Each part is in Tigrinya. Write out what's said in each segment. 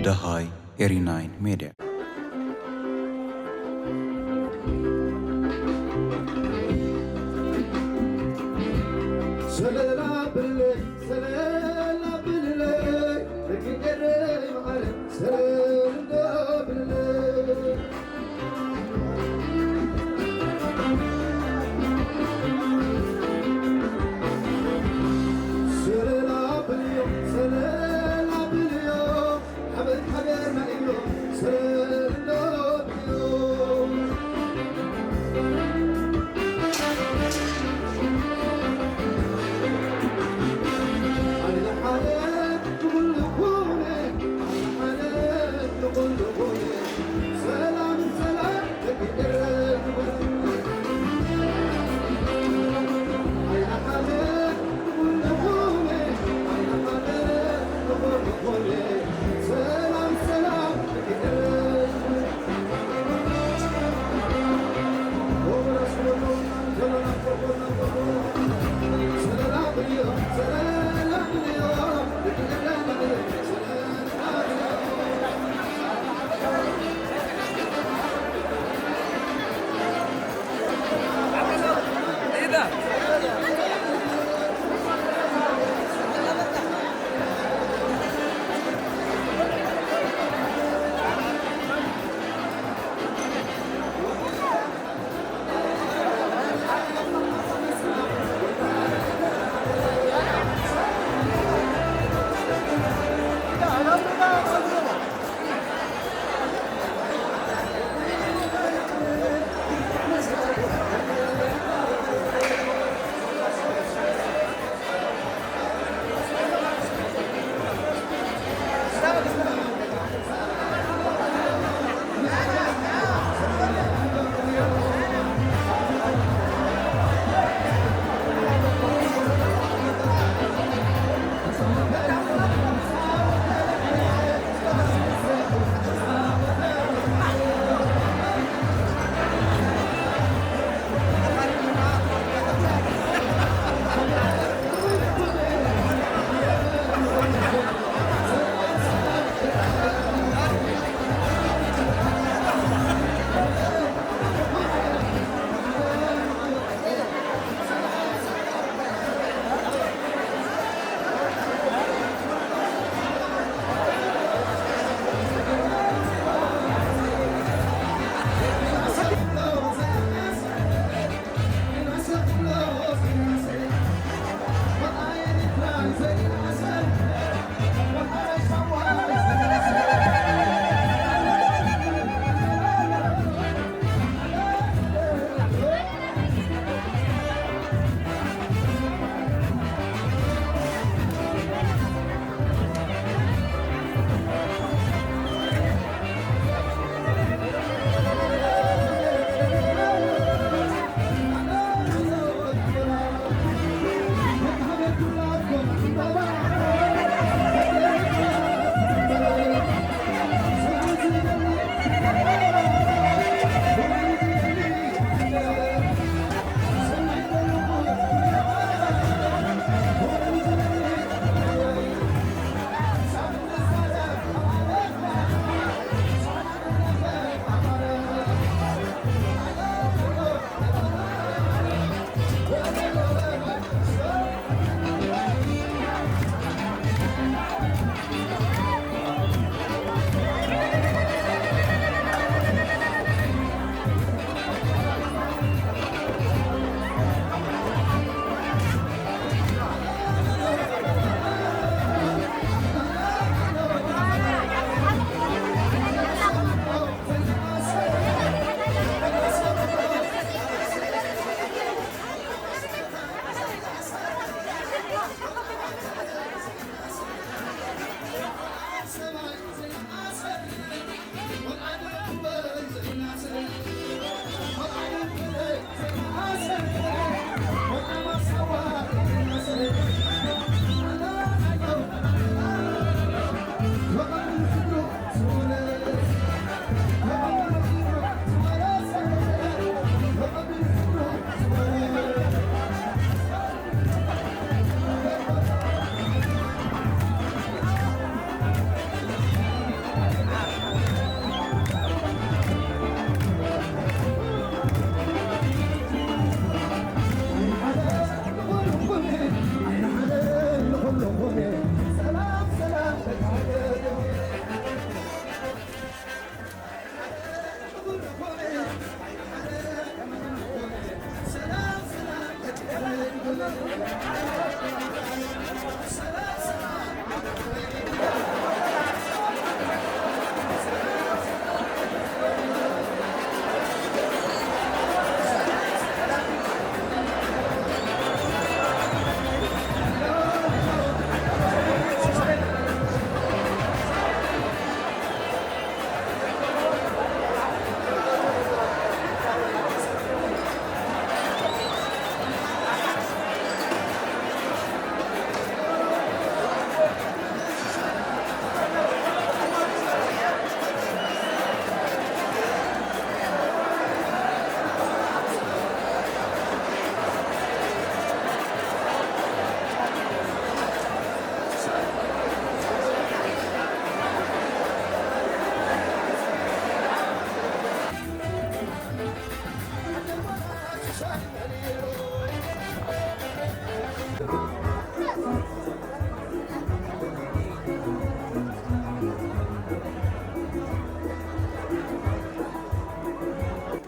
ደሃይ ኤሪ ናይን ሜድያ። ሰለላ ብለይ፣ ሰለላ ብለይ፣ ደቂ ኤረይ መዓረ፣ ሰለላ ብለይ። ሰለላ ብልዮ፣ ሰለላ ብልዮ፣ ሓበን ሓበንና እዩ፣ ሰለላ ብልዮ።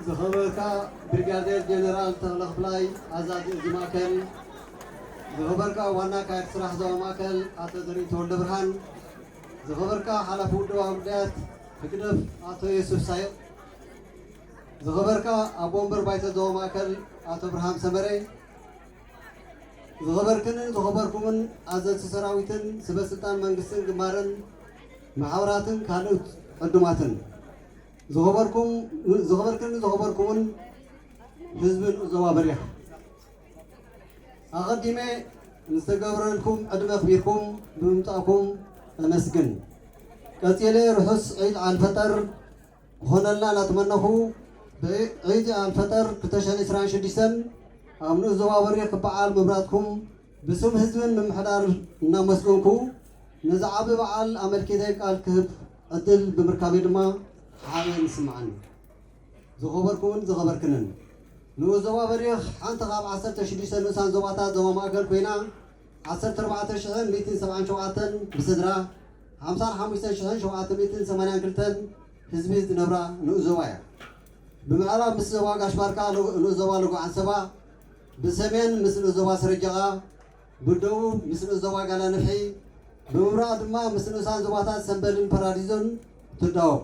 ዝኸበርካ ብሪጋዴር ጀነራል ተኽለ ክፍላይ፣ ኣዛዚ እዚ ማእከል፣ ዝኸበርካ ዋና ካድር ስራሕ ዞባ ማእከል ኣቶ ዘርኢ ተወልደ ብርሃን፣ ዝኸበርካ ሓላፊ ውድባዊ ጉዳያት ህግደፍ ኣቶ የሱፍ ሳይቕ፣ ዝኸበርካ ኣቦ ወንበር ባይቶ ዞባ ማእከል ኣቶ ብርሃም ሰመረ፣ ዝኸበርክንን ዝኸበርኩምን ኣዘዝቲ ሰራዊትን ስበ ስልጣን መንግስትን ግንባርን ማሕበራትን ካልኦት ዕዱማትን፣ ዝኸበርኩም፣ ዝኸበርክንን ዝኸበርኩምን ህዝብን ዞባ በሪኽ፣ ኣቐዲመ ንዝተገብረልኩም ዕድመ ኣኽቢርኩም ብምምጻእኩም እመስግን። ቀጺለ ርሑስ ዒድ ኣልፈጠር ክኾነልና እናተመነኹ፣ ብዒድ ኣልፈጠር ክልተ ሽሕን ዕስራን ሽዱሽተን ኣብ ንኡስ ዞባ በሪኽ ክበዓል ምምራጽኩም ብስም ህዝብን ምምሕዳር እናመስገንኩ፣ ነዚ ዓቢ በዓል ኣመልኪተ ቃል ክህብ ዕድል ብምርካበይ ድማ ሓበን ይስምዓኒ። ዝኸበርኩምን ዝኸበርክንን፣ ንኡስ ዞባ በሪኽ ሓንቲ ካብ ዓሰርተ ሽዱሽተ ንኡሳን ዞባታት ዞባ ማእከል ኮይና፣ ዓሰርተ ኣርባዕተ ሽሕን ሚእትን ሰብዓን ሸውዓተን ብስድራ፣ ሓምሳን ሓሙሽተ ሽሕን ሸውዓተ ሚእትን ሰማንያን ክልተን ህዝቢ ዝነብራ ንኡስ ዞባ እያ። ብምዕራብ ምስ ዞባ ጋሽ ባርካ ሎ-፣ ንኡስ ዞባ ሎጎ ዓንሰባ፣ ብሰሜን ምስ ንኡስ ዞባ ስረጀቓ፣ ብደቡብ ምስ ንኡስ ዞባ ጋላ ንፍሒ፣ ብምብራቕ ድማ ምስ ንኡሳን ዞባታት ሰምበልን ፓራዲዞን ትዳወብ።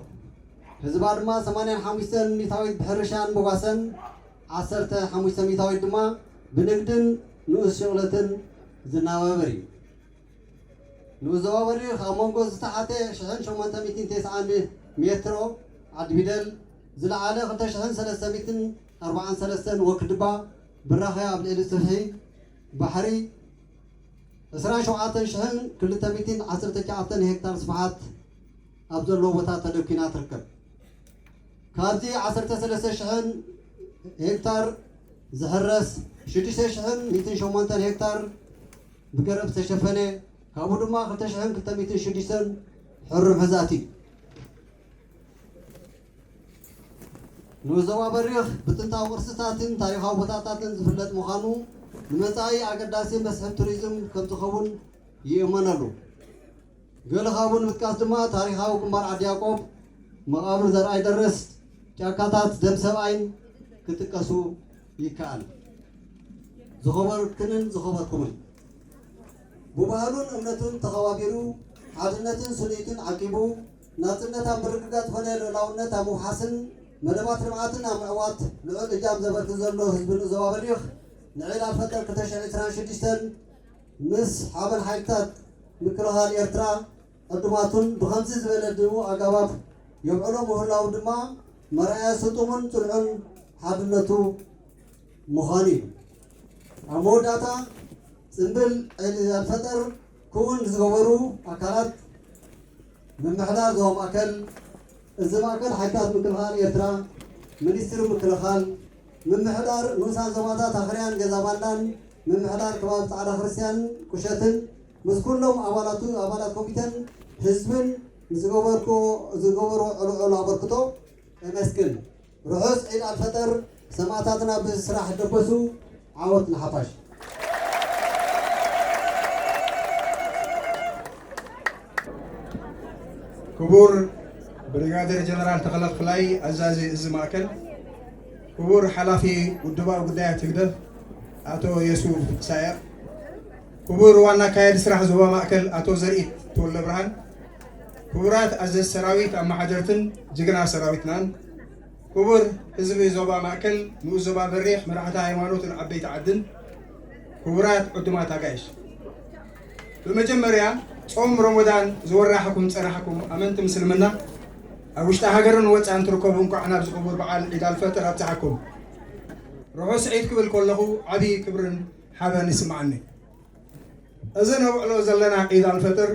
ህዝባ ድማ ሰማንያን ሓሙሽተን ሚእታዊት ብሕርሻን መጓሰን፣ ዓሰርተ ሓሙሽተ ሚእታዊት ድማ ብንግድን ንኡስ ሽቕለትን ዝናባበር እዩ። ንኡስ ዞባ በሪኽ ኣብ መንጎ ዝተሓተ ሽሕን ሸሞንተ ሚእትን ተስዓን ሜትሮ ዓዲ ቢደል፣ ዝለዓለ ክልተ ሽሕን ሰለስተ ሚእትን ኣርባዓን ሰለስተን ወክድባ ብራኸ ኣብ ልዕሊ ጽፍሒ ባሕሪ ዕስራን ሸውዓተን ሽሕን ክልተ ሚእትን ዓሰርተ ትሽዓተን ሄክታር ስፍሓት ኣብ ዘለዎ ቦታ ተደኲና ትርከብ። ካብዚ ዓሰርተ ሰለስተ ሽሕን ሄክታር ዝሕረስ ሽዱሽተ ሽሕን ሚእትን ሸሞንተን ሄክታር ብገረብ ዝተሸፈነ፣ ካብኡ ድማ ክልተ ሽሕን ክልተ ሚእትን ሽዱሽተን ሕሩም ሕዛእቲ እዩ። ንኡስ ዞባ በሪኽ ብጥንታዊ ቅርስታትን ታሪኻዊ ቦታታትን ዝፍለጥ ምዃኑ፣ ንመጻኢ ኣገዳሲ መስሕብ ቱሪዝም ከም ዝኸውን ይእመነሉ። ገለ ካብኡ ንምጥቃስ ድማ ታሪኻዊ ግንባር ዓዲ ያዕቆብ፣ መቓብር ዘርኣይ ደርስ፣ ጫካታት ደም ሰብኣይን ክጥቀሱ ይከኣል። ዝኸበርክንን ዝኸበርኩምን፣ ብባህሉን እምነቱን ተኸባቢሩ፣ ሓድነትን ስኒትን ዓቂቡ፣ ናጽነት ኣብ ምርግጋጽ ኮነ ልኡላውነት ኣብ ምውሓስን መደባት ልምዓትን ኣብ ምዕዋት ልዑል እጃም ዘበርክት ዘሎ ህዝቢ ንኡስ ዞባ በሪኽ፣ ንዒድ ኣልፈጠር ክልተ ሽሕን ዕስራን ሽዱሽተን ምስ ሓበን ሓይልታት ምክልኻል ኤርትራ ዕዱማቱን ብኸምዚ ዝበለ ድሙቕ ኣገባብ የብዕሎ ምህላዉ ድማ መርኣያ ስጡምን ጽኑዕን ሓድነቱ ምዃኑ እዩ። ኣብ መወዳእታ፣ ጽምብል ዒድ ኣልፈጠር ክውን ዝገበሩ ኣካላት፣ ምምሕዳር ዞባ ማእከል፣ እዚ ማእከል ሓይልታት ምክልኻል ኤርትራ፣ ሚኒስትሪ ምክልኻል፣ ምምሕዳር ንኡሳን ዞባታት ኣኽርያን ገዛ ባንዳን፣ ምምሕዳር ከባቢ ጻዕዳ ክርስትያን ቁሸትን፣ ምስ ኩሎም ኣባላቱ፣ ኣባላት ኮሚተን ህዝብን ዝገበርክዎ፣ ዝገበርዎ ዕልዑል ኣበርክቶ የመስግን። ርሑስ ዒድ ኣልፈጠር። ሰማእታትና ብስራሕ ደበሱ። ዓወት ንሓፋሽ። ክቡር ብሪጋዴር ጀነራል ተኸለ ክፍላይ፣ ኣዛዚ እዚ ማእከል፣ ክቡር ሓላፊ ውድባዊ ጉዳያት ህግደፍ፣ ኣቶ የሱፍ ሳያቅ፣ ክቡር ዋና ኣካያዲ ስራሕ ዞባ ማእከል ኣቶ ዘርኢት ተወልደ ብርሃን፣ ክቡራት ኣዘዝ ሰራዊት ኣመሓደርትን ጅግና ሰራዊትናን፣ ክቡር ህዝቢ ዞባ ማእከል፣ ንኡስ ዞባ በሪኽ፣ መራሕቲ ሃይማኖትን ዓበይቲ ዓድን፣ ክቡራት ዕዱማት ኣጋይሽ። ብመጀመርያ፣ ጾም ሮሞዳን ዝወራሕኩም ጸናሕኩም ኣመንቲ ምስልምና፣ ኣብ ውሽጢ ሃገርን ወጻእን ትርከቡ፣ እንኳዕ ናብዚ ክቡር በዓል ዒድ ኣልፈጥር ኣብጽሓኩም። ርሑስ ዒድ ክብል ከለኹ ዓቢ ክብርን ሓበን ይስምዓኒ። እዚ ነብዕሎ ዘለና ዒድ ኣልፈጥር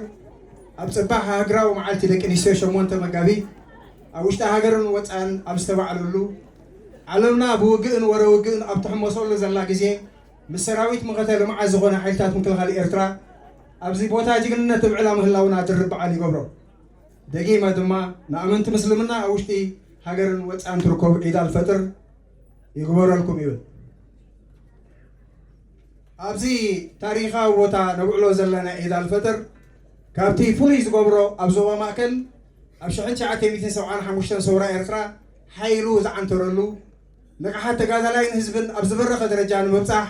ኣብ ጽባሕ ሃገራዊ መዓልቲ ደቂ ኣንስትዮ ሸሞንተ መጋቢት ኣብ ውሽጢ ሃገርን ወጻእን ኣብ ዝተባዕለሉ፣ ዓለምና ብውግእን ወረ ውግእን ኣብ ትሕመሰሉ ዘላ ግዜ፣ ምስ ሰራዊት መኸተ ልምዓት ዝኾነ ሓይልታት ምክልኻል ኤርትራ ኣብዚ ቦታ ጅግንነት እብዕላ ምህላውና ድርብ በዓል ይገብሮ። ደጊመ ድማ ንኣመንቲ ምስልምና ኣብ ውሽጢ ሃገርን ወጻእን ትርከቡ ዒድ ኣልፈጥር ይግበረልኩም ይብል። ኣብዚ ታሪኻዊ ቦታ ነብዕሎ ዘለና ዒድ ኣልፈጥር ካብቲ ፍሉይ ዝገብሮ ኣብ ዞባ ማእከል ኣብ ሽሕን ትሽዓተ ሚእትን ሰብዓን ሓሙሽተን ሰውራ ኤርትራ ሓይሉ ዝዓንተረሉ፣ ንቕሓት ተጋዳላይን ህዝብን ኣብ ዝበረኸ ደረጃ ንምብጻሕ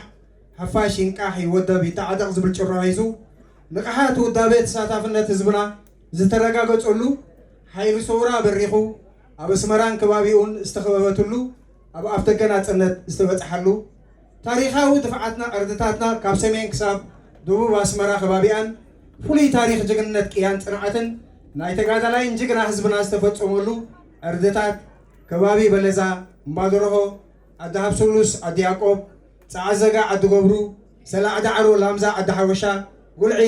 ሓፋሽ ይንቃሕ፣ ይወደብ፣ ይተዓጠቕ ዝብል ጭርሖ ሒዙ ንቕሓት ውዳበ ተሳታፍነት ህዝብና ዝተረጋገጸሉ፣ ሓይሊ ሰውራ በሪኹ ኣብ ኣስመራን ከባቢኡን ዝተኸበበትሉ፣ ኣብ ኣፍደገ ናጽነት ዝተበጽሓሉ፣ ታሪኻዊ ድፍዓትና ዕርድታትና ካብ ሰሜን ክሳብ ደቡብ ኣስመራ ከባቢኣን ፍሉይ ታሪኽ ጅግንነት ቅያን ጽንዓትን ናይ ተጋዳላይን ጅግና ህዝብና ዝተፈጸመሉ ዕርድታት ከባቢ በለዛ፣ እምባደርሆ፣ ዓዲ ሃብስሉስ፣ ዓዲ ያቆብ፣ ጸዓዘጋ፣ ዓዲ ገብሩ፣ ሰላዕ ዳዕሮ፣ ላምዛ፣ ዓዲ ሓወሻ፣ ጉልዒ፣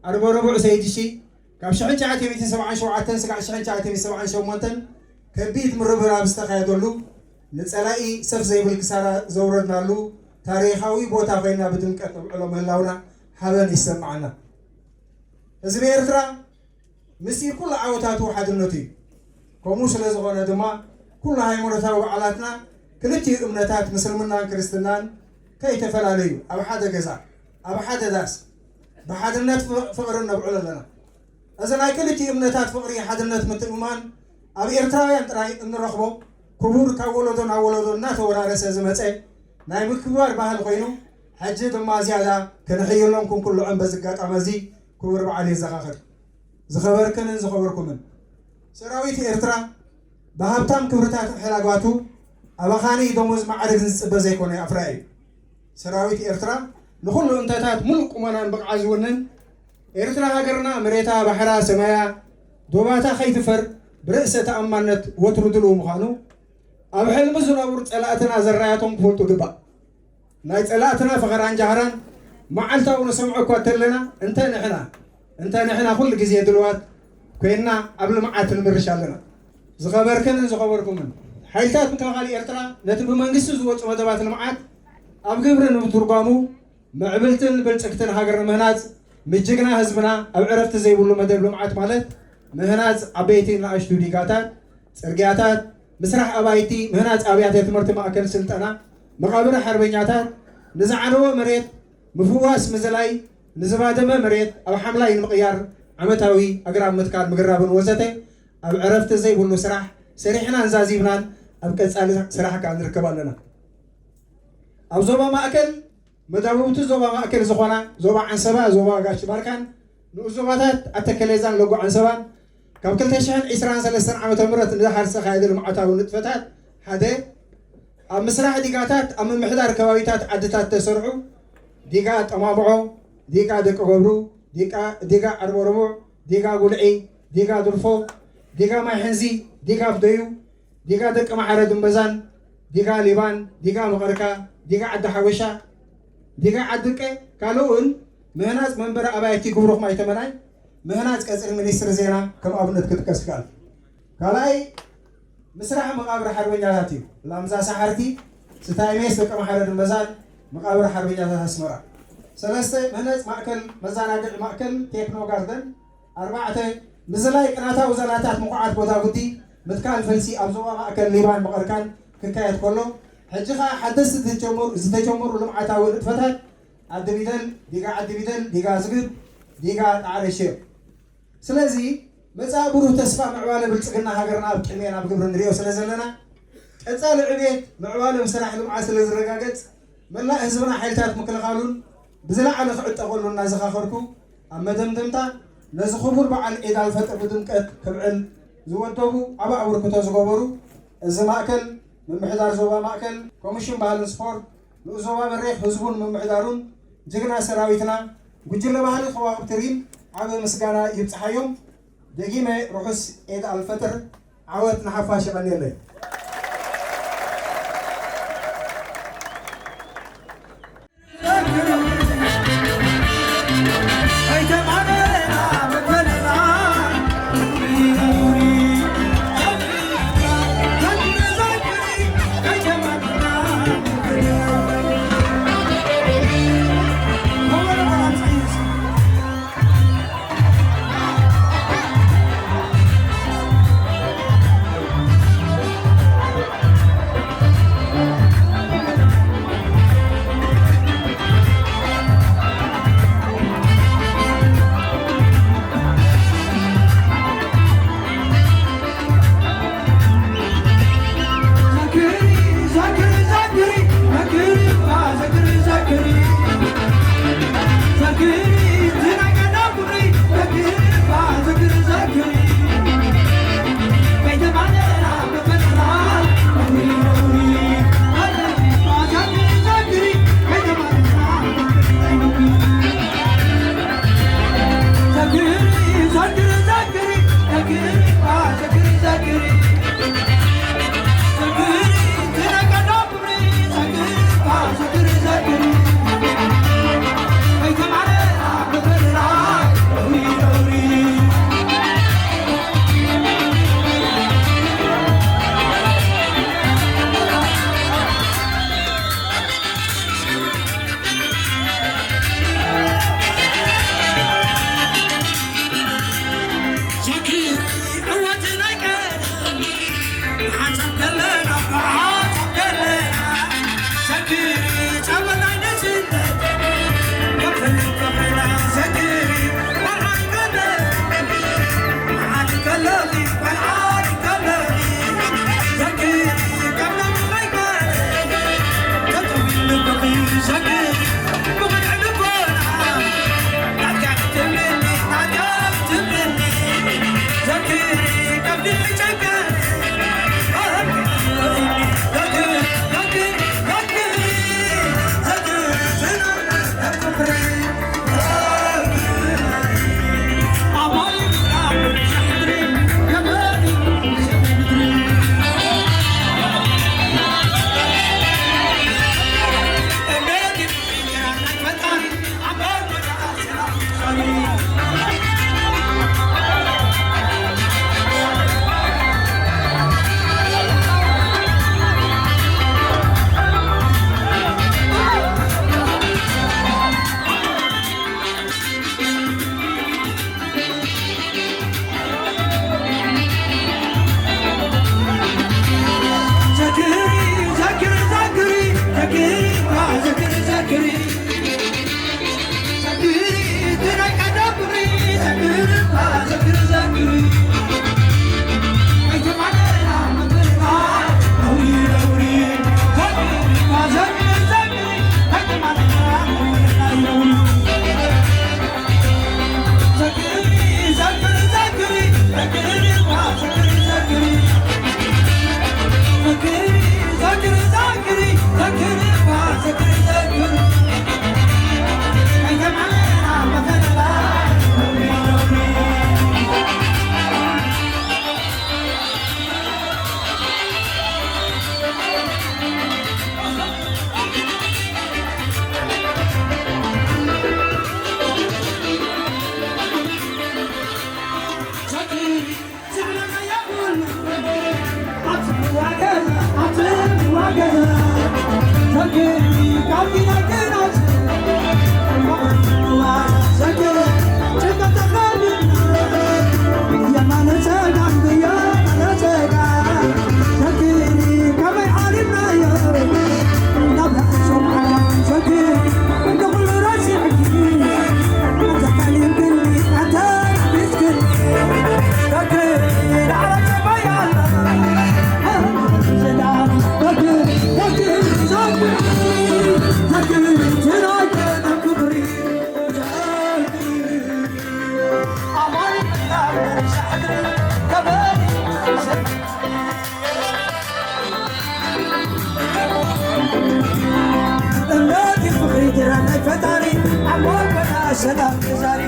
ኣርበረቡዕ፣ ሰይድሺ፣ ካብ ሽሕን ትሽዓተ ሚእትን ሰብዓን ሸውዓተን ስጋዕ ሽሕን ትሽዓተ ሚእትን ሰብዓን ሸሞንተን ከቢድ ምርብራብ ዝተኻየደሉ፣ ንጸላኢ ሰፍ ዘይብል ክሳራ ዘውረድናሉ ታሪኻዊ ቦታ ኮይና ብድምቀት ነብዕሎ ምህላውና ሓበን ይሰምዓና። ህዝቢ ኤርትራ ምስጢር ኩሉ ዓወታቱ ሓድነቱ እዩ። ከምኡ ስለ ዝኾነ ድማ ኩሉ ሃይማኖታዊ በዓላትና ክልቲኡ እምነታት ምስልምናን ክርስትናን ከይተፈላለዩ ኣብ ሓደ ገዛ፣ ኣብ ሓደ ዳስ ብሓድነት ፍቕርን ነብዕሎ ኣለና። እዚ ናይ ክልቲኡ እምነታት ፍቕሪ፣ ሓድነት፣ ምትእምማን ኣብ ኤርትራውያን ጥራይ እንረኽቦ ክቡር ካብ ወለዶ ናብ ወለዶ እናተወራረሰ ዝመጸ ናይ ምክብባር ባህሊ ኮይኑ፣ ሕጂ ድማ ዝያዳ ክንሕይሎም ክንኩልዖም በዚ ኣጋጣሚ እዚ ክቡር በዓል የዘኻኽር። ዝኸበርክንን ዝኸበርኩምን፣ ሰራዊት ኤርትራ ብሃብታም ክብርታትን ሕላጋቱ ኣባኻኒ ደሞዝ ማዕርግን ዝጽበ ዘይኮነ ኣፍራይ እዩ። ሰራዊት ኤርትራ ንኹሉ እንተታት ሙሉእ ቁመናን ብቕዓት ዝውንን፣ ኤርትራ ሃገርና መሬታ፣ ባሕራ፣ ሰማያ፣ ዶባታ ከይትፈር ብርእሰ ተኣማንነት ወትሩ ድልው ምዃኑ፣ ኣብ ሕልሚ ዝነብሩ ጸላእትና ዘራያቶም ክፈልጡ ይግባእ። ናይ ጸላእትና ፈኸራን ጃህራን መዓልታዊ ንሰምዖ እኳ እንተለና፣ እንተ ንሕና፣ እንተ ንሕና ኩሉ ግዜ ድልዋት ኮይንና ኣብ ልምዓት ንምርሽ ኣለና። ዝኸበርክንን ዝኸበርኩምን፣ ሓይልታት ምክልኻል ኤርትራ ነቲ ብመንግስቲ ዝወጹ መደባት ልምዓት ኣብ ግብሪ ንምትርጓሙ፣ ምዕብልትን ብልጽግትን ሃገር ንምህናጽ፣ ምጅግና ህዝብና ኣብ ዕረፍቲ ዘይብሉ መደብ ልምዓት ማለት ምህናጽ ዓበይቲ ንኣሽቱ ዲጋታት፣ ጽርግያታት፣ ምስራሕ ኣባይቲ፣ ምህናጽ ኣብያተ ትምህርቲ፣ ማእከል ስልጠና፣ መቓብር ሓርበኛታት፣ ንዝዓነወ መሬት ምፍዋስ፣ ምዝላይ፣ ንዝባደመ መሬት ኣብ ሓምላይ ንምቕያር ዓመታዊ ኣግራብ ምትካል፣ ምግራብን ወዘተ ኣብ ዕረፍቲ ዘይብሉ ስራሕ ሰሪሕናን ዛዚምናን ኣብ ቀጻሊ ስራሕ ከኣ ንርከብ ኣለና። ኣብ ዞባ ማእከል መዳውብቲ ዞባ ማእከል ዝኾና ዞባ ዓንሰባ፣ ዞባ ጋሽ ባርካን ንኡስ ዞባታት ኣተከሌዛን ሎጎ ዓንሰባን ካብ ክልተ ሽሕን ዕስራን ሰለስተን ዓመተ ምህረት ንደሓር ዝተኻየደ ልምዓታዊ ንጥፈታት ሓደ፣ ኣብ ምስራሕ ዲጋታት ኣብ ምምሕዳር ከባቢታት ዓድታት ተሰርሑ፣ ዲጋ ጠማምዖ፣ ዲጋ ደቂ ገብሩ፣ ዲጋ፣ ዲጋ ዓርቦ ረቡዕ፣ ዲጋ ጉልዒ፣ ዲጋ ድርፎ፣ ዲጋ ማይ ሕንዚ፣ ዲጋ ኣፍደዩ፣ ዲጋ ደቂ መሓረ ድንበዛን፣ ዲጋ ሊባን፣ ዲጋ መቐርካ፣ ዲጋ ዓዲ ሓበሻ፣ ዲጋ ዓዲ ቀ፣ ካልእ እውን ምህናጽ መንበሪ ኣባይቲ ግብርኹም ኣይተመናይ፣ ምህናጽ ቀጽሪ ሚኒስትሪ ዜና ከም ኣብነት ክጥቀስ ይከኣል። ካልኣይ ምስራሕ መቓብር ሓርበኛታት እዩ። ላምዛ ሳሓርቲ፣ ስታይ ሜስ፣ ደቂ መሓረ ድንበዛን መቓብር ሓርበኛታት ኣስመራ። ሰለስተ ምህነጽ ማእከል መዘናግዒ ማእከል ቴክኖ ጋርደን። ኣርባዕተ ምዝላይ ቅናታዊ ዛላታት ምኹዓት ጎዳጉዲ ምትካል ፈልሲ ኣብ ዞባ ማእከል ሊባን መቐርካን ክካየድ ከሎ፣ ሕጂ ኸኣ ሓደስቲ ዝተጀመሩ፣ ዝተጀመሩ ልምዓታዊ ንጥፈታት ዓዲ ቢደል፣ ዲጋ ዓዲ ቢደል፣ ዲጋ ዝግብ፣ ዲጋ ጣዕረ ሼር። ስለዚ መጻኢ ብሩህ ተስፋ ምዕባለ ብልጽግና ሃገርና ኣብ ቅድሜና ብግብሪ ንሪኦ ስለ ዘለና፣ ቀጻሊ ዕቤት ምዕባለ ብስራሕ ልምዓት ስለ ዝረጋገጽ፣ መላእ ህዝብና ሓይልታት ምክልኻሉን ብዝለዓለ ክዕጠቐሉ እናዘኻኸርኩ፣ ኣብ መደምደምታ ነዚ ክቡር በዓል ዒድ ኣልፈጥር ብድምቀት ክብዕል ዝወደቡ ዓቢ ኣበርክቶ ዝገበሩ፣ እዚ ማእከል፣ ምምሕዳር ዞባ ማእከል፣ ኮሚሽን ባህልን ስፖርት፣ ንኡስ ዞባ በሪኽ ህዝቡን ምምሕዳሩን፣ ጅግና ሰራዊትና፣ ጉጅለ ባህሊ ከዋኽብቲ ሪም ዓቢ ምስጋና ይብጽሓዮም። ደጊመ ርሑስ ዒድ ኣልፈጥር፣ ዓወት ንሓፋሽ። የቐንየለይ። ሰላም ተዛሪ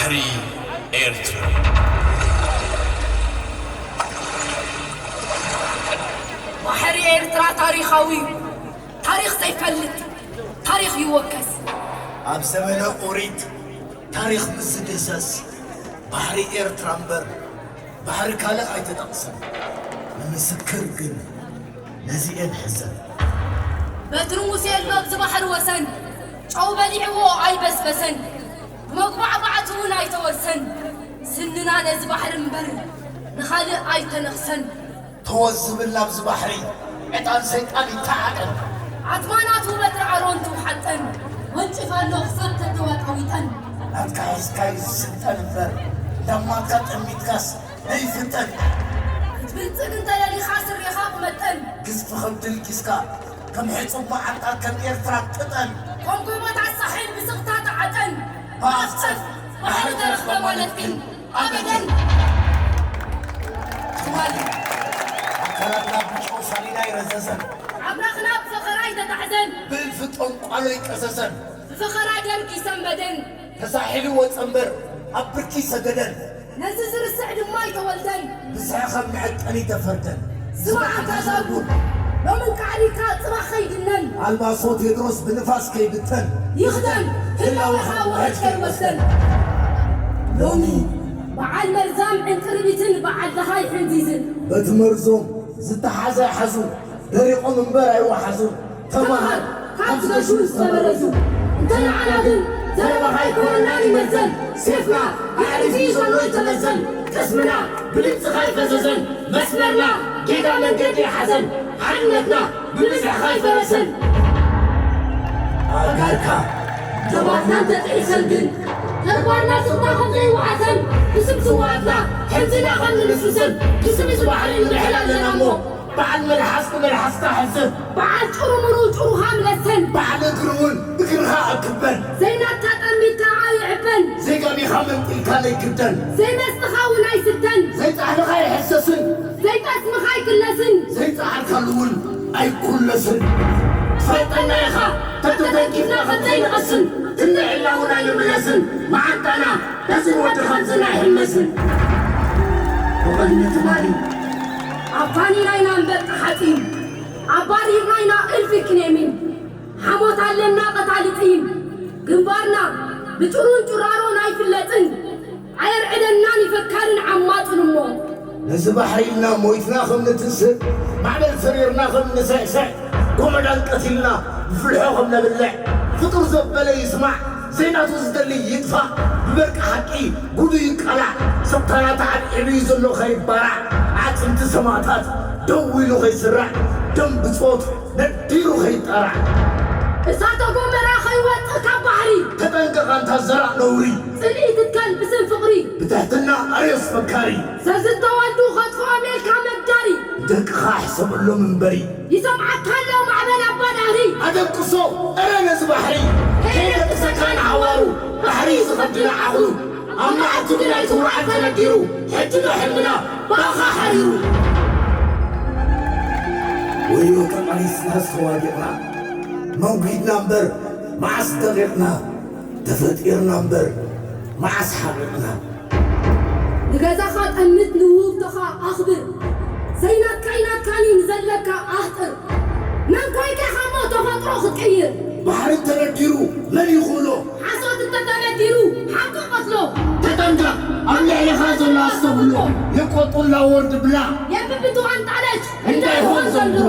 ኤርትራ። ባሕሪ ኤርትራ ታሪኻዊ እዩ። ታሪኽ ዘይፈልጥ ታሪኽ ይወከስ። ኣብ ዘመነ ኦሪት ታሪኽ ምስ ዝድህሰስ ባሕሪ ኤርትራ እምበር ባሕሪ ካልእ ኣይተጠቕሰን። ንምስክር ግን ነዚኤን ሕዘን። በትሪ ሙሴ ኣሎ ኣብዚ ባሕሪ ወሰን፣ ጨው በሊዕዎ ኣይበስበሰን፣ ብመጉባዕባዕቲ እውን ኣይተወርሰን። ስንና ነዚ ባሕሪ እምበር ንኻልእ ኣይተነኽሰን። ተወዝብል ናብዚ ባሕሪ ዕጣን ሰይጣን ይተዓጠን። ዓትማ ናቱ በትሪ ኣሮን ትውሓጠን፣ ወንጭፍ ኣሎ ክሳብ ተተዋጣዊጠን። ናትካ ሒዝካ እዩ ዝስልጠን እምበር፣ ላማትካ ጠሚትካስ ነይፍጠን። ክትብልጽግ እንተደሊኻ ስሬኻ ቁመጠን። ግዝፊ ከብዲ ልጊስካ ከም ሕጹብ መዓንጣ ከም ኤርትራ ቅጠን። ኮንጎቦታት ሳሕል ብስቕታ ተዓጠን። ብኣፍጸፍ ባሕሪ ተረኽበ ማለት ግን ኣበደን። ትማሊ ኣካላትና ብጨው ሳሊና ይረዘዘን። ኣምላኽና ብፈኸራ ይተታሕዘን። ብእልፊ ጠንቋሎ ይቀዘዘን። ብፈኸራ ደርግ ይሰንበደን። ተሳሒሉ ወጸ እምበር ኣብ ብርኪ ሰገደን። ነዚ ዝርስዕ ድማ ኣይተወልደን። ብዝሒ ከም መዐቀኒ ተፈርደን። ስማዕ ኣንታ ዛጉል፣ ሎሚ እንቃዕሪካ ጽባሕ ከይድነን። ኣልማሶ ቴድሮስ ብንፋስ ከይብተን። ይኽደን ህላዌኻ ወረድ ከይወስደን። ሎሚ በዓል መርዛም ዕንቅርቢትን በዓል ደሃይ ሕንዚዝን። በቲ መርዞም ዝተሓዘ ኣይሓዙ፣ ደሪቖም እምበር ኣይወሓዙን። ተመሃር፣ ካብ ዝገሹ ዝተበረዙ። እንተ ንዓና ግን ዘረባኻ ኣይኮነናን ይመዘን። ሴፍና ኣዕሪፉ እዩ ዘሎ ይተመዘን። ቅስምና ብድምፅኻ ኣይፈዘዘን። መስመርና ጌጋ መንገዲ ይሓዘን። ሓድነትና ብብዝሕኻ ኣይፈረሰን። ኣጋርካ ዶባትና እንተጥሒሰን ግን ተግባርና ስቕና ከም ዘይወሓሰን ብስም ስውኣትና ሕንዝና ከም ንምስብሰን ብስም እዚ ባሕሪ ንድሕል ኣለና እሞ በዓል መልሓስኪ መልሓስካ ሕሰብ። በዓል ጭሩምሩ ጭሩኻ ምለሰን። በዓል እግሪ እውን እግርኻ ኣክበን። ዘይናትካ ጠሚትካ ኣይዕበን። ዘይጋቢኻ መንጢልካ ነይክደን። ዘይመስትኻ እውን ኣይስተን። ዘይጻሕልኻ ኣይሕሰስን። ዘይጠስምኻ ኣይክለስን። ዘይጻዓርካሉ እውን ኣይኩለስን። ትፈልጠና ኢኻ ተተተንኪፍና ከም ዘይንቐስን። ክንዕላ እውን ኣይንምለስን። መዓንጣና ነዚ ወዲ ከምዚ ናይ ሕመስን። ብቕድሚ ትማሊ ኣብ ፋኒና ኢና ኣንበጣ ሓፂን፣ ኣብ ባሪርና ኢና እልፊ ክኔሚን። ሓሞት ኣለና ቀታሊ ፂን፣ ግንባርና ብጭሩን ጭራሮን ኣይፍለጥን። ኣየርዕደናን ይፈካርን ዓማፅን እሞ። ነዚ ባሕሪ ኢልና ሞይትና ከም ንትንስእ፣ ማዕበል ሰሪርና ከም ንስዕስዕ፣ ጎመዳን ቀቲልና ብፍልሖ ከም ነብልዕ፣ ፍጡር ዘበለ ይስማዕ፣ ዘይናቱ ዝደሊ ይጥፋእ፣ ብበርቂ ሓቂ ጉዱ ይቃላዕ፣ ሰብታና ተዓብዒቡ እዩ ዘሎ ከይባራዕ፣ ኣዕፅምቲ ሰማእታት ደው ኢሉ ከይስራዕ፣ ደም ብጾት ነዲሩ ከይጣራዕ። እሳተ ጎመራ ከይወፅእ ካብ ባሕሪ። ተጠንቀቕ ኣንታ ዘራእ ነውሪ። ፅልኢ ትትከል ብስም ፍቕሪ። ብትሕትና ኣርዮስ ፈካሪ። ዘዝተወልዱ ከጥፍኦም ኢልካ መዳሪ። ደቅኻ ሕሰበሎም እምበሪ። ይሰምዓካ ኣሎ ማዕበል ኣባዳሪ። ኣደቅሶ እረ ነዚ ባሕሪ። ከየደቅሰካ ንሓዋሩ። ባሕሪ እዩ ዝኸብድና ዓቕሉ። ኣብ መዓልቲ ግን ኣይትውዓል ተነዲሩ። ሕጂ ዶ ሕልምና ባኻ ሓሪሩ። ወዮ ተቓሊስናስ ተዋዲቕና። መንጒድና እምበር መዓስ ደቒቕና። ተፈጢርና እምበር መዓስ ሓቒቕና። ንገዛኻ ጠምት ንውህብቶኻ ኣኽብር። ዘይናትካ ኢናትካኒ ንዘለካ ኣህጥር። መን ኮይንካ ኢኻ እሞ ተፈጥሮ ክትቅይር? ባሕሪ እንተነዲሩ መን ይኽእሎ? ሓሶት እንተተነዲሩ ሓቂ ቀትሎ። ተጠንቀቕ ኣብ ልዕሊኻ ዘሎ ኣስተብህሎ። የቆጡላ ወርድ ብላ የብብቱ ኣንጣለች እንዳይሆን ዘንድሮ።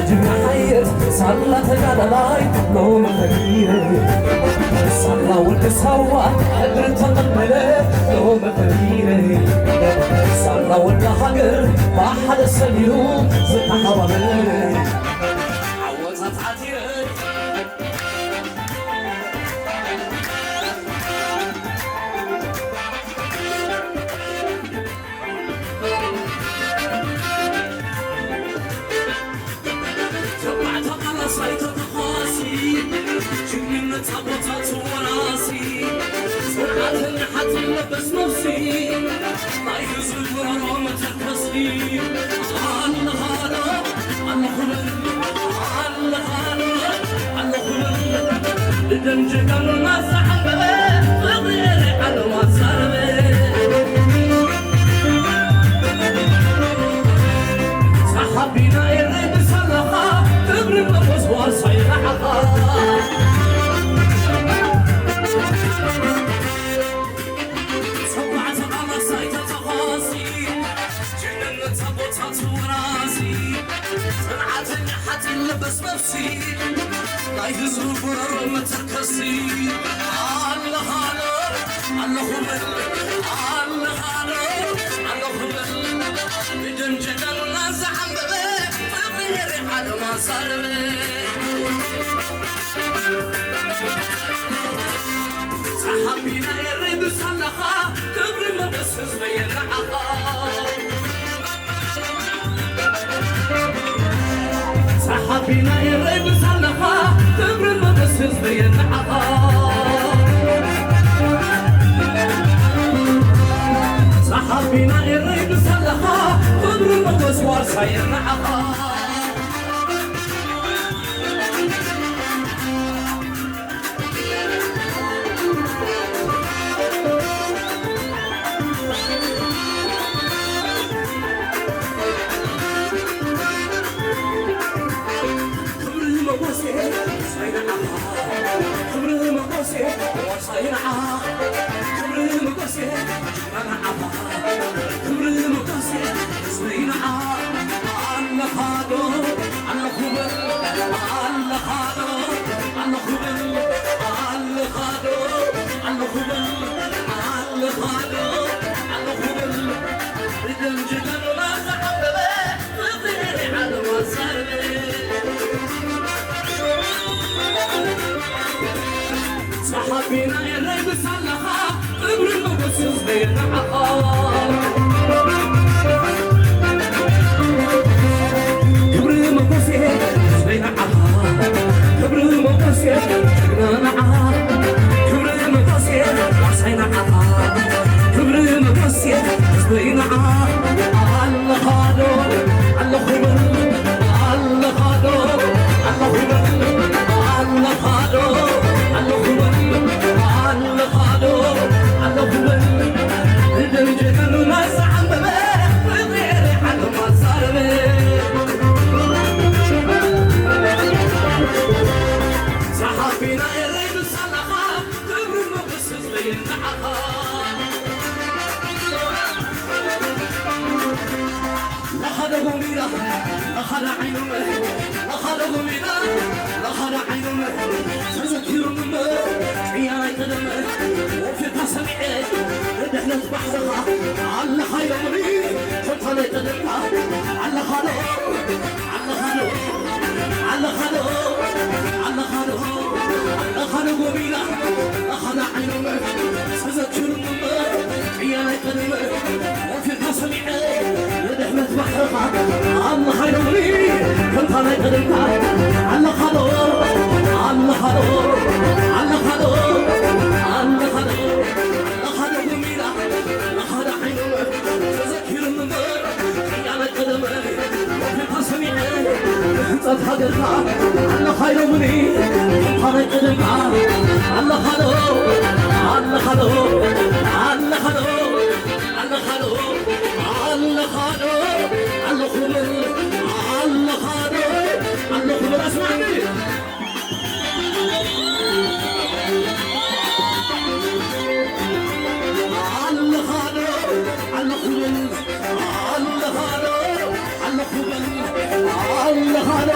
ጅግና ሓየት ሳላ ተጋዳላይ ሎሚ ፈኪረ፣ ሳላ ወዲ ሳዋ ሕድሪ ተቐበለ ሎሚ ፈኪረ፣ ሳላ ወዲ ሃገር ብሓደ ሰሚሩ ዝተሓባበረ። ዓወታት ዓቲረ። ተባዕታ ቃላስ ኣይተተኳሲ፣ ጅግንነት ኣቦታት ወራሲ፣ ጽንዓትን ንሓትን ለበስ ነፍሲ፣ ናይ ህዝቢ ጎረሮ መተከሲ። ኣለኻ ዶ ኣለኹ በል፣ ኣለኻ ዶ ኣለኹ በል፣ ብደም ጀጋኑና ዝዓምበበ፣ ፍቕሪ ኤርትራ ዓለም ኣዛረበ። ተሓቢና ኤረይ ብሳላኻ፣ ክብሪ ሞገስ ዋርሳይ ንዓኻ። ሰባዕተ ቃላስ ኣይተተኳሲ፣ ጅግንነት ኣቦታት ወራሲ፣ ጽንዓትን ንሓትን ለበስ ነፍሲ፣ ናይ ህዝቢ ጎረሮ መተከሲ። ኣለኻ ዶ ኣለኹ በል፣ ኣለኻ ዶ ኣለኹ በል፣ ብደም ጀጋኑና ዝዓምበበ፣ ፍቕሪ ኤርትራ ዓለም ኣዛረበ። ተሓቢና ኤረይ ብሳላኻ፣ ክብሪ ሞገስ ህዝበይ ንዓኻ። ተሓቢና ኤረይ ብሳላኻ፣ ክብሪ ሞገስ ህዝበይ ንዓኻ። ተሓቢና ኤረይ ብሳላኻ፣ ክብሪ ሞገስ ዋርሳይ ንዓኻ። ክብሪ ሞገስ ዋርሳይ ንዓኻ። ክብሪ ሞገስ ዋርሳይ ንዓኻ። ክብሪ ሞገስ ንዓኻ። ክብሪ ሞገስ ህዝበይ ንዓኻ። ኣለኻ ዶ ኣለኹ በል፣ ኣለኻ ዶ ኣለኹ በል፣ ኣለኻ ዶ ኣለኹ በል፣ ኣለኻ ዶ ኣለኹ በል፣ ብደም ጀጋኑና ዝዓምበበ፣ ፍቕሪ ዓለም ኣዛረበ። ተሓቢና ኤረይ ብሳላኻ፣ ክብሪ ሞገስ ህዝበይ ንዓኻ። ክብሪ ሞገስ ህዝበይ ንዓኻ። ክብሪ ሞገስ ጅግና ንዓኻ። ክብሪ ሞገስ ዋርሳይ ንዓኻ። ክብሪ ሞገስ ህዝበይ ንዓኻ። ኣለኻ ዶ ኣለኹ በል፣ ኣለኻ ዶ ኣለኹ በል፣ ኣለኻ ዶ ኣለኹ በል፣ ኣለኻ ዶ ኣለኹ በል፣ ብደም ጀጋኑና ዝዓምበበ፣ ፍቕሪ ኤርትራ ዓለም ኣዛረበ። ተሓቢና ኤረይ ብሳላኻ፣ ክብሪ ሞገስ ህዝበይ ንዓኻ። ለኻደ ጎሚራ፣ ለኻደ ዓይኖም፣ ለኻደ ጎሚራ፣ ለኻደ ዓይኖም፣ ተዘኪሮም እምበር፣ ቅያ ናይ ቀደም፣ ወፊርካ ሰሚዐ፣ ንድሕነት ባሕርኻ፣ ኣለኻ ኢሎምኒ፣ ከምታ ናይ ቀደምካ፣ ኣለኻ ዶ፣ ኣለኻ ዶ፣ ኣለኻ ዶ፣ ኣለኻ ዶ፣ ኣለኻ ዶ ጎሚራ፣ ለኻደ ዓይኖም፣ ተዘኪሮም እምበር፣ ቅያ ናይ ቀደም፣ ወፊርካ ሰሚዐ፣ ንድሕነት ባሕርኻ፣ ኣለኻ ኢሎምኒ፣ ከምታ ናይ ቀደምካ፣ ኣለኻ ዶ፣ ኣለኻ ዶ፣ ኣለኻ ዶ፣ ኣለኻ ዶ፣ ኣለኻ ዶ ጎሚራ፣ ለኻደ ዓይኖም፣ ተዘኪሮም እምበር፣ ቅያ ናይ ቀደም፣ ወፊርካ ሰሚዐ፣ ህንጸት ሃገርካ ኣለኻ ኢሎምኒ፣ ከምታ ናይ ቀደምካ ኣለኻ ዶ፣ ኣለኻ ዶ፣ ኣለኻ ዶ፣ ኣለኻ ዶ፣ ኣለኻ ዶ፣ ኣለኹ በል፣ ኣለኻ ዶ፣ ኣለኹ በል፣ ኣስማዕኒ። ኣለኻ ዶ ኣለኹ በል፣ ኣለኻ ዶ ኣለኹ በል፣ ኣለኻ ዶ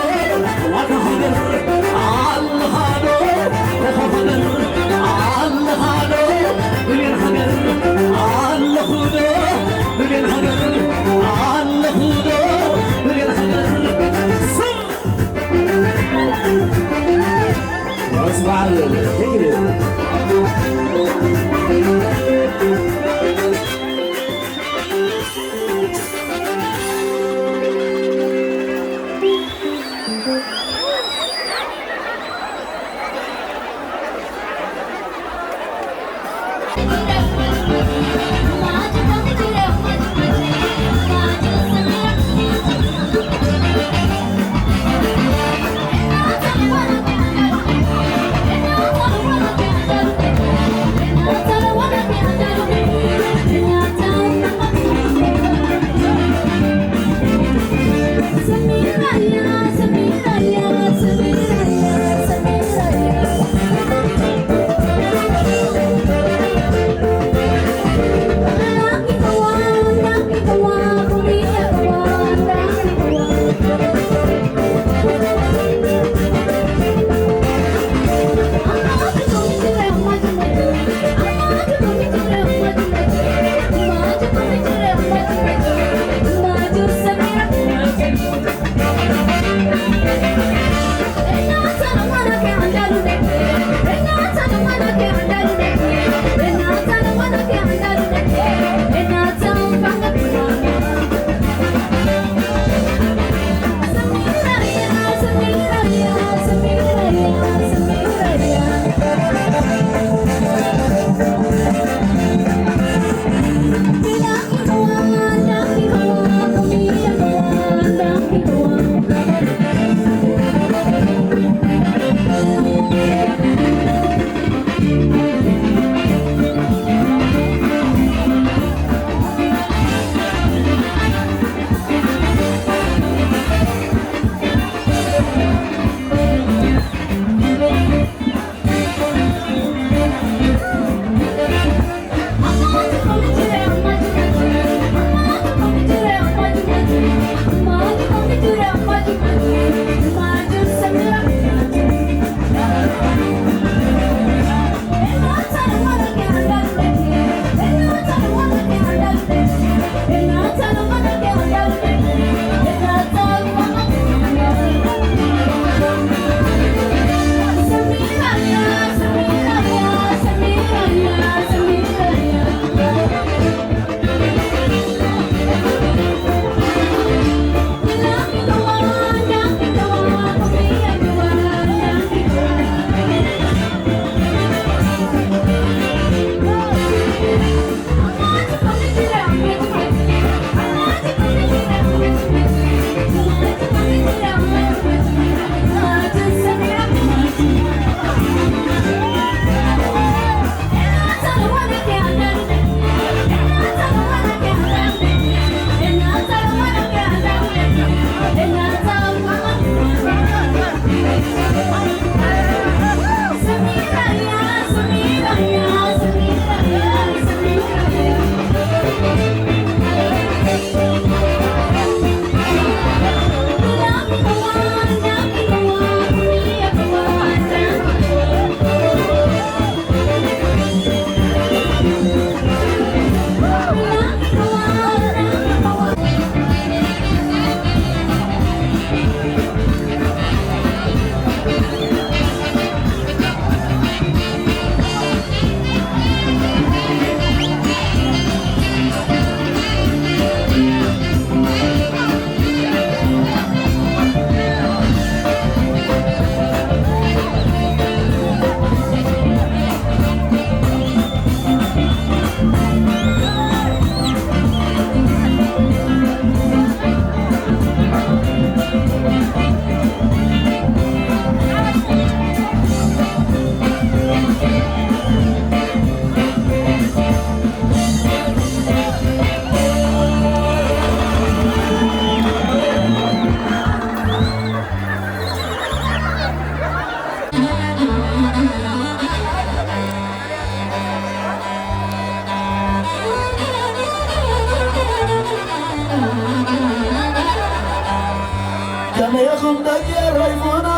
ደቂ ኤረይ ፉና።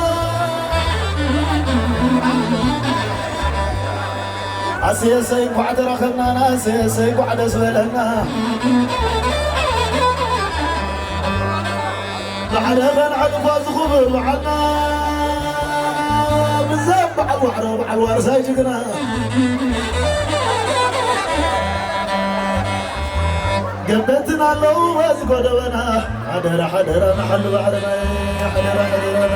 ኣሰይ ኣሰይ እንኳዕ ተራኸብናና፣ ኣሰይ ኣሰይ እንኳዕ ደስ በለና። ብሓደ ኸነሕልፎ ዝኽብር በዓልና፣ ብዘም በዓል ዋዕሮ በዓል ዋርሳይ ጅግና። ገበትን ኣለዉ በዚ ጎደበና፣ ሓደራ ሓደራ ንሓሉ ባሕርና፣ ሓደራ ሓደራ።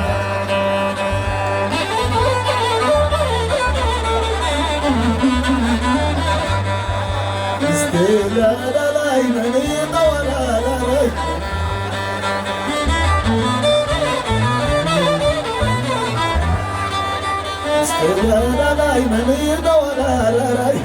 ምስትላዳላይ መን ይጠወላላይ? ምስትላዳላይ መን ይጠወላላይ?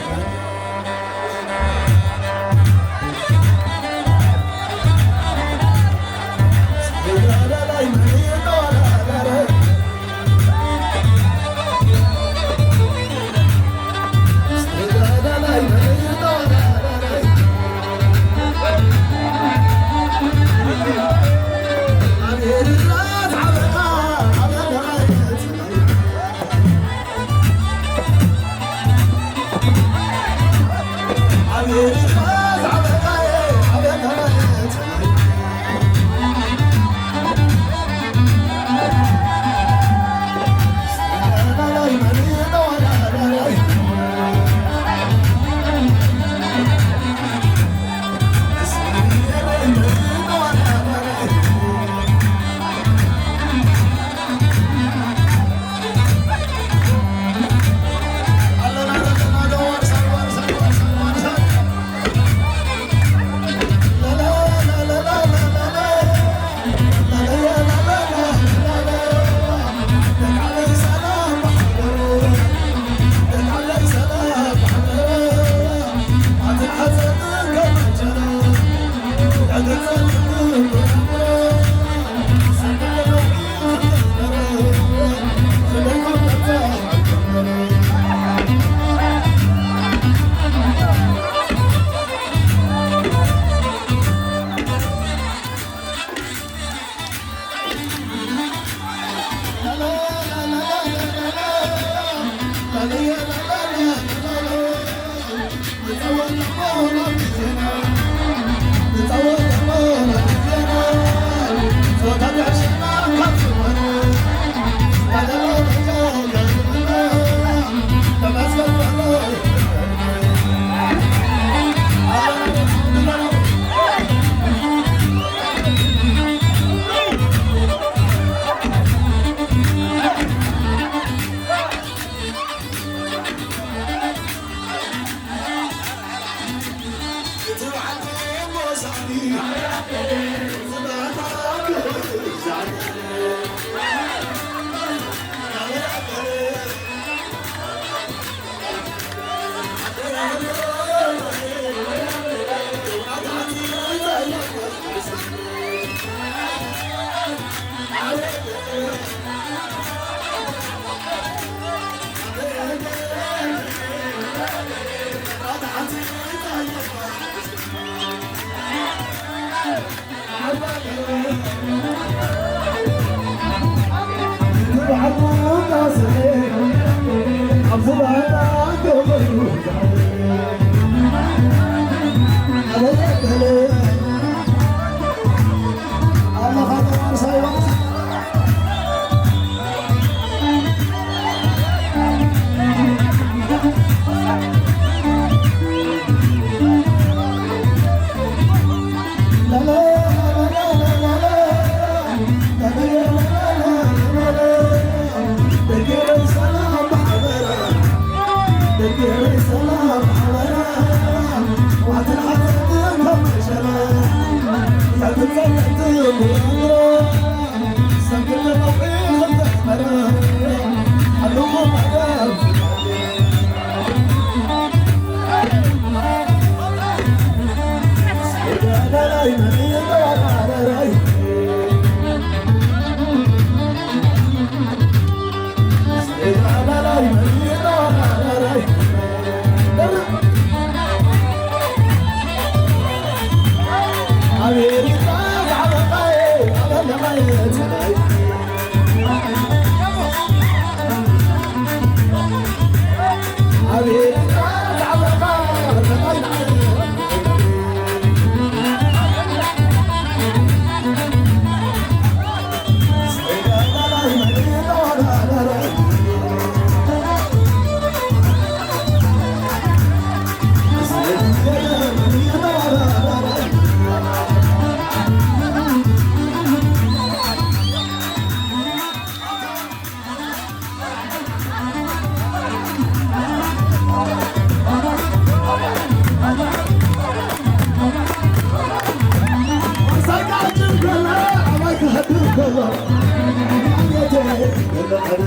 ኣንጻር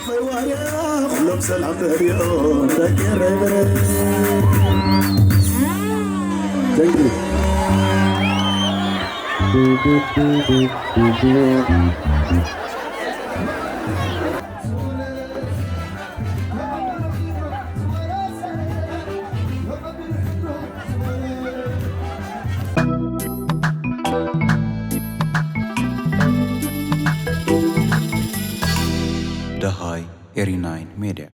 ፈዋርያ ኩሎም ሰላም ንህብዮ ደቂ ኤረይ በረ። Thank you. ደሃይ ኤሪ ናይን ሜድያ።